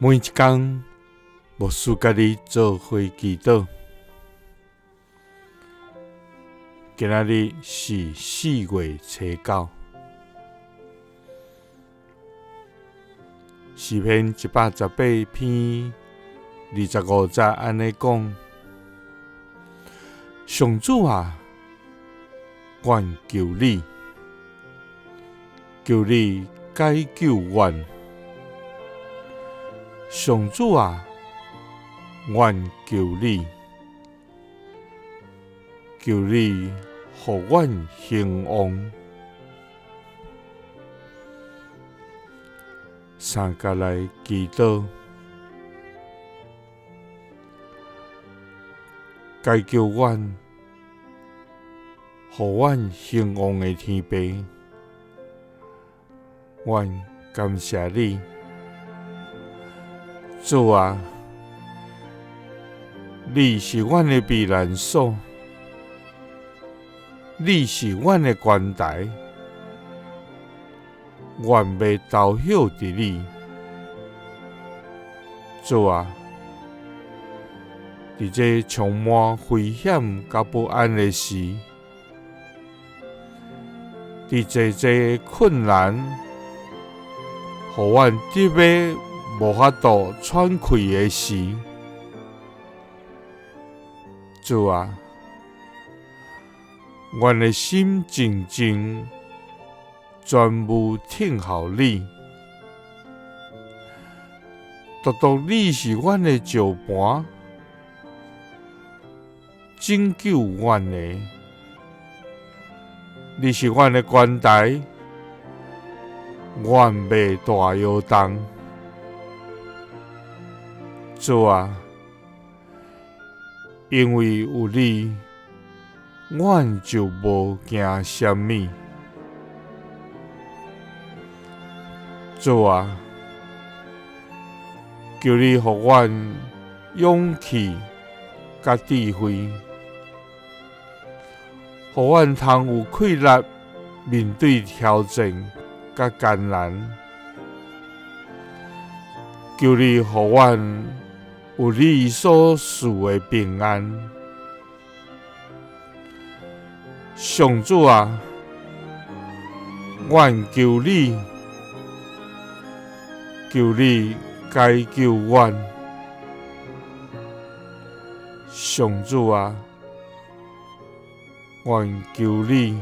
每一工，牧师佮你做伙祈祷。今仔日是4月初9，诗篇118篇25节按呢讲：上主啊，阮求你，求你解救阮。上主啊，阮求你，求你予阮兴旺。三角来祈祷，解救阮，予阮兴旺的天父，阮感谢你。主啊，你是阮的避难所，你是阮的关台，阮欲投靠伫你。主啊，伫这充满危险佮不安的时，伫济济困难，予阮得欲无法度喘气的时，主啊，阮的心静静，专务等候你，独独你是阮的石磐，拯救阮的，你是阮的关台，阮袂大摇动。主啊，因为有你，阮就无惊啥物。主啊，求你予阮勇气佮智慧，予阮通有气力面对挑战佮艰难。求你予阮有你所赐的平安。上主啊，阮求你，求你解救阮。上主啊，阮求你，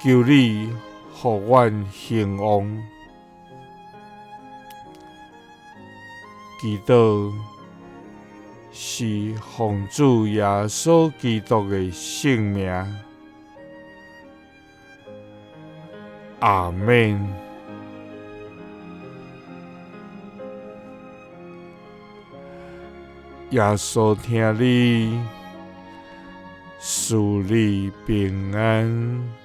求你予阮兴旺。祈祷是奉主耶稣基督的圣名，阿们。耶稣疼你，赐你平安。